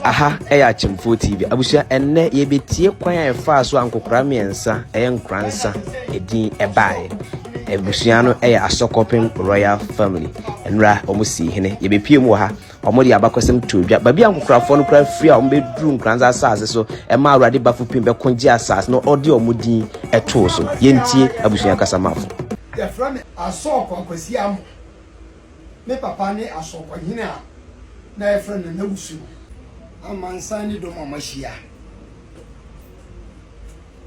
Aha yɛ Akyemfoɔ TV. Abusua, ɛnnɛ yɛbɛtie kwan a yɛfaa so a nkokora mmiɛnsa ɛyɛ Nkoransa edin ɛbaeɛ. Abusua no yɛ Asɔkɔpem Royal Family. Nnora wɔn sii hene. Yɛbɛpie mu wɔ ha. Wɔn de abakɔsɛm too dwa. Baabi a nkokorafoɔ no koraa firi a wɔn bɛduru Nkoransa asase so ɛma Awurade Bafo Pim bɛko gye asase no ɔde wɔn din ɛtoo so. Yɛntie abusua kasamafo. Yɛfrɛ me Asɔɔkɔ Akwasi Amoh. Me papa ne Asɔkɔhene a na yɛfrɛ no Nana Wusu no. Amansan ne dɔm a wɔahyia.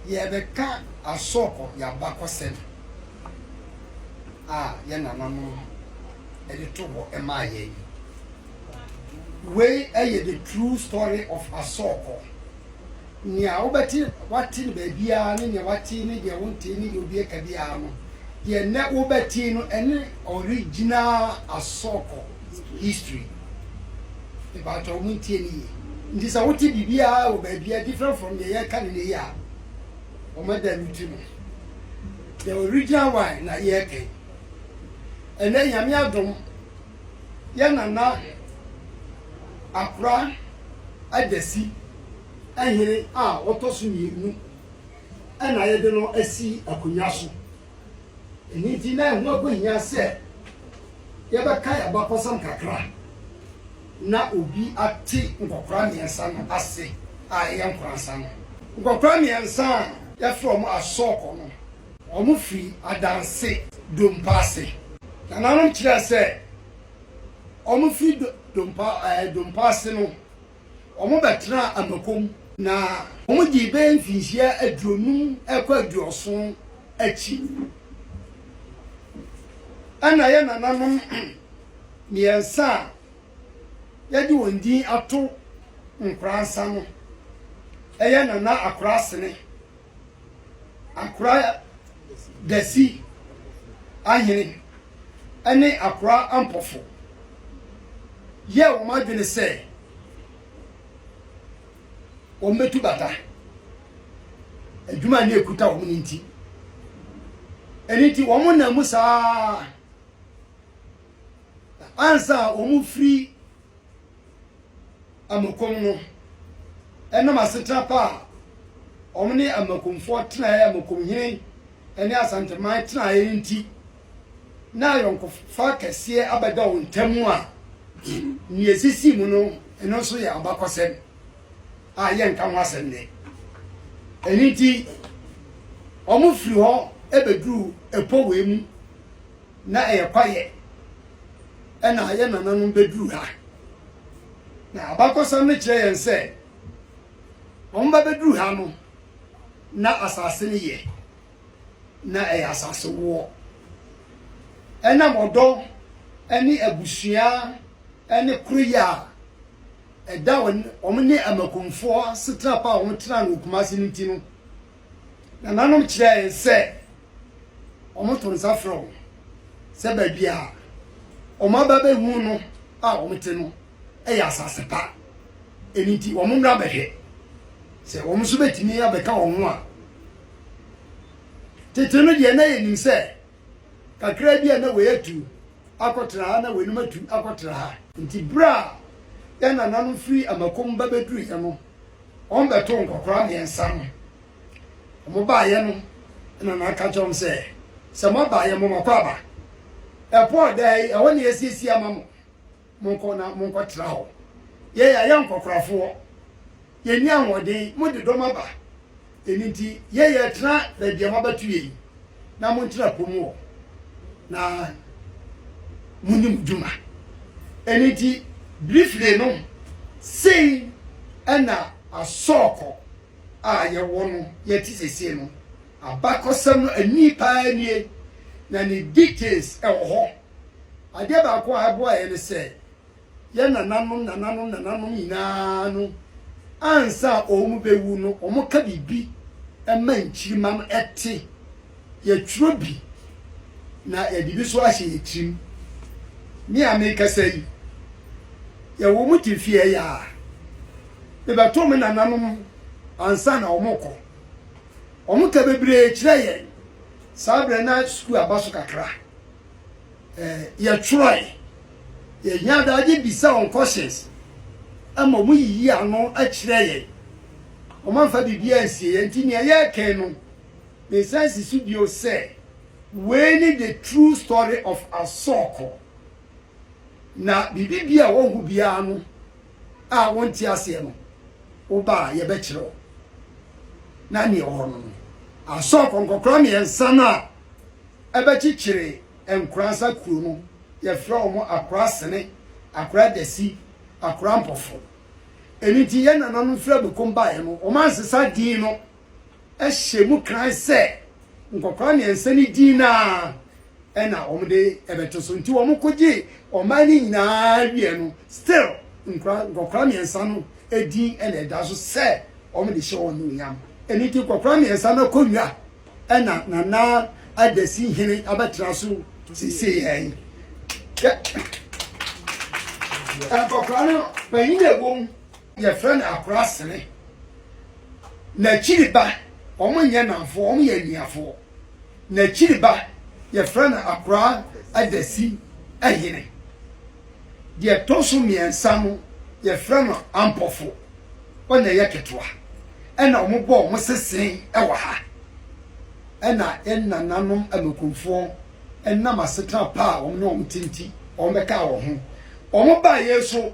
Yɛrebɛka Asɔkɔ yɛn abakɔsɛm a yɛn nananom de to hɔ maa yɛn. Wei yɛ the true story of Asɔkɔ. Nea wobɛte wate no baabiara ne nea wate ne deɛ wonte ne deɛ obi aka biara no, deɛ nnɛ wobɛte no ɛne original Asɔkɔ history. Mepaatɔ mo ntie ne yie. Nti sɛ wote biribiara wɔ baabiara different from deɛ yɛreka no nnɛ yi a, wɔn adalute no. The original one na yɛreka yi. Ɛnnɛ Nyame adom, yɛn nana Akora Adasi hene a ɔtɔ so mmienu na yɛde no asi akonnwa so. Ɛno nti na ɛho akɔhia sɛ yɛbɛkae abakɔsɛm kakra na obi ate nkɔkora mmiɛnsa no ase a ɛyɛ nkoransa no. Nkɔkora mmiɛnsa a yɛfrɛ wɔn asɔɔkɔ no, wɔfiri Adanse Dompa ase. Nananom kyerɛɛ sɛ wɔfiri Dompa, ɛɛ, Dompa ase no, Wɔbɛtenaa Amakom, na wɔdii bɛyɛ mfinhyia 50 rekɔ 70 akyi. Ɛnna yɛn nananom mmiɛnsa a yɛde wɔn din ato Nkoransa no yɛ Nana Akora Asene, Akora Dasi Ahene ne Akora Ampofo yɛɛ wɔn adwene sɛ wɔbɛtu bata adwuma a na ɛkuta wɔn no nti. Ɛno nti wɔn nam mu saa ansa a wɔfiri Amakom no, ɛnam asetena pa a wɔn ne Amakomfoɔ tenaeɛ, Amakomhene ne Asanteman tenaeɛ no nti, na ayɔnkofa kɛseɛ abɛda wɔn ntam a, nea ɛsisii mu no, ɛno nso yɛ abakɔsɛm a yɛnka ho asɛm nnɛ. Ɛno nti, wɔfiri hɔ bɛduruu Epowei mu. Na ɛyɛ kwaeɛ na yɛn nananom bɛduru ha. Na abakɔsɛm no kyerɛ yɛn sɛ wɔn ba bɛduru ha no, na asase no yɛ, na ɛyɛ asase woɔ. Ɛnam ɔdɔ ne abusua ne koroyɛ a ɛda wɔn ne Amakumfoɔ asetena pa a wɔtenaa no wɔ Kumasi no nti no, Nananom kyerɛɛ yɛn sɛ wɔto nsa frɛ wɔn sɛ baabi a wɔn aba bɛhu no a wɔte no yɛ asase pa. Ɛno nti wɔn mmra bɛhwɛ sɛ wɔn nso bɛtumi abɛka wɔn ho a. Tete no deɛ na yɛnim sɛ kakra bi a na wei atu akɔtra ha na weinom atu akɔtra ha. Nti berɛ a yɛn nananom firi Amakom ba bɛduruiɛ no, wɔbɛtoo nkɔkoraa mmiɛnsa no. Wɔbaeɛ no, ɛna na aka kyerɛ wɔn sɛ, sɛ moabaeɛ mo makɔ aba. Ɛpo ɔda yi, ɛhɔ na yɛasiesie ama mo. Monkɔ na monkɔtra hɔ. Yɛn yɛayɛ nkɔkorafoɔ. Yɛnni ahoɔden. Mode dɔm aba. Ɛno nti, yɛn yɛretena baabi a moabɛto yɛn yi, na montena po mu hɔ, na monni mo dwuma. Ɛno nti, briefly no, sei na asɔɔkɔ a yɛwɔ no yɛte seesei no, abakɔsɛm no ani paa nie, na ne details ɛwɔ hɔ. Adeɛ baako a ɛboa yɛn ne sɛ, Yɛn nananom nananom nananom nyinaa no, ansa a wɔbɛwu no, wɔka biribi ma nkyirimma no te. Yɛtwerɛ bi na yɛde bi nso ahyɛ yɛn tirim. Me a merekasa yi, yɛwɔ mu te mfeɛ yi a, mebɛtoo me nananom ansa na wɔrekɔ. Wɔka bebree kyerɛ yɛn. Saa berɛ na sukuu aba so kakra. Yɛtwerɛe. Yɛhia daagye bisa wɔn questions. ma wɔyiyii ano kyerɛɛ yɛn. Wɔamfa biribiara ansie yɛn. Nti nea yɛreka yi no, mesan si so bio sɛ, wei ne the true story of Asɔɔkɔ. Na biribi biara a wɔhu biara no a wonte aseɛ no, woba a yɛbɛkyerɛ wo. Na nea ɛwɔ hɔ no no, Asɔɔkɔ nkɔkora mmiɛnsa no a ɛbɛkyekyere Nkoransa kuro no, yɛfrɛ wɔn Akora Sene, Akora Dasi, Akora Mpɔfo. Ɛno nti yɛn nananom firi Abukom baeɛ no, wɔansesa din no, hyɛ mu kran sɛ nkɔkora mmiɛnsa no din no ara na wɔde bɛto so. Nti wɔn kɔgye ɔman no nyinaa wieɛ no, still nkora nkɔkora mmiɛnsa no din na ɛda so sɛ wɔde hyɛ wɔn anuonyam. Ɛno nti nkɔkora mmiɛnsa no akonnwa ɛna Nana Adasi hene abɛtena so seesei yi. Nkɔkora no panyin a ɛwɔ mu yɛfrɛ no Akora Sene. N'akyiri ba, wɔn nyɛ nnamfoɔ, wɔn yɛ anuafoɔ. N'akyiri ba yɛfrɛ no Akora Adasi hene. Deɛ ɛtɔ so mmiɛnsa no yɛfrɛ no Ampɔfo, ɔna ɛyɛ ketewa. Ɛna wɔn bɔ wɔn sese wɔ ha. Ɛna yɛn nananom amakumfoɔ ɛnam asetena pa a wɔn ne wɔn te nti wɔn bɛkaa wɔn ho. Wɔn baa yɛn so,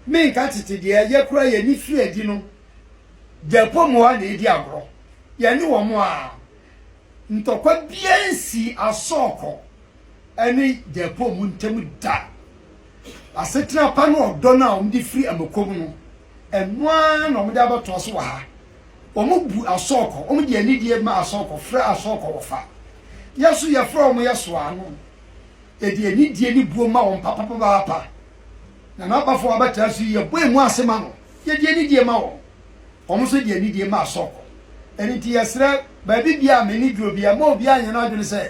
menka tete deɛ yɛkura yɛn ani firi adi no, Gyapɔ mu ha na yɛdi agorɔ. Yɛne wɔn a, ntɔkwa biara nsii Asɔɔkɔ ne Gyapɔ mu ntam da. Asetena pa ne ɔdɔ no a wɔde firi Amakom no, ɛno ara na wɔde abɛtoa so wɔ ha. Wɔbu Asɔɔkɔ, wɔde anidie ma Asɔɔkɔ, frɛ Asɔɔkɔ wɔfa. Yɛn nso yɛfrɛ wɔn yɛsoa ano. Yɛde anidie ne buo ma wɔn papapapaapa. Nana Abafoɔ abɛtena so yi, yɛbɔ emu ase ma no. Yɛde anidie ma wɔn. Wɔn nso de anidie ma asɔkɔ. Ɛno nti yɛsrɛ, baabi biara a m'ani duro biara, mma obiara nyɛ n'adwene sɛ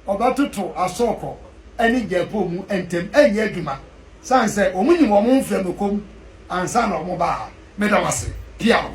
ɔbɛtoto asɔkɔ ne Gyapong mu ntam. Ɛnyɛ adwuma. Sane sɛ wɔn nim wɔn ho mfiri amakom ansa na wɔn ba ha. Meda mo ase. Piaw.